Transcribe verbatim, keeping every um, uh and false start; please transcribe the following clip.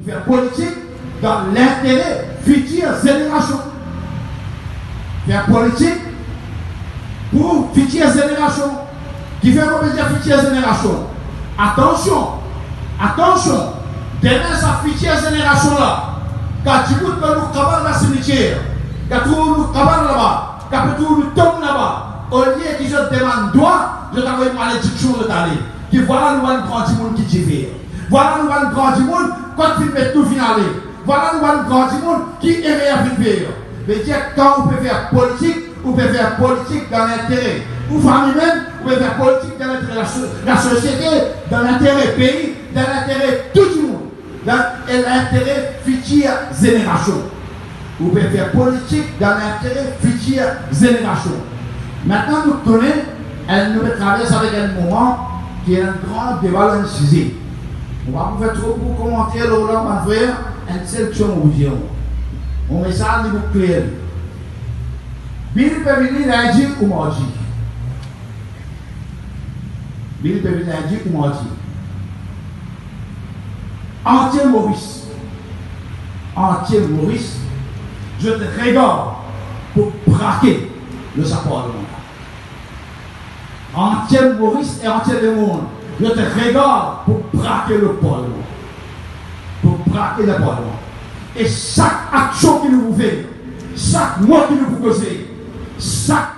Fer politik dan lintere fitir zenerasion. Fer politik pou fitir zenerasion. Kifer mo pe dir fitir zenerasion? Atansion, atansion, demin sa fitir zenerasion la, kan dimoun trouv nou kabann dan simitier, kan trouv nou kabann laba, kan pe trouv nou tonm laba, olie ki zot demann drwa, zot avoy malediksion zot ale. Ki vwala nou bann gran dimoun ki difer. Vwala nou bann gran dimoun, kot finn met nou finn ale. Vwala nou bann gran dimoun ki erer finn fer. Vedir kan ou pe fer politik, ou pe fer politik dan lintere ou fami mem, ou pe fer politik dan lintere laso-, lasosiete, dan lintere pei, dan lintere tou dimoun, dan, e lintere fitir zenerasion. Ou pe fer politik dan lintere fitir zenerasion. Mintnan nou tounen, enn, nou pe travers avek enn moman ki ena enn gran deba lor enn size. Mo pa pou fer tro boukou komanter lor la, bann frer, enn sel tigit mo pou dir. Mo mesaz li pou kler. Bill pe vini lindi ou mardi. Bill pe vini lindi ou mardi. Antie Moris, antie Moris, zot regard pou brake lor sa parlman la. Antie Moris e antie lemond, zot regard pou brake lor parlman, pou brake lor parlman. E sak aksion ki nou pou fer, sak mo ki nou pou koze, sak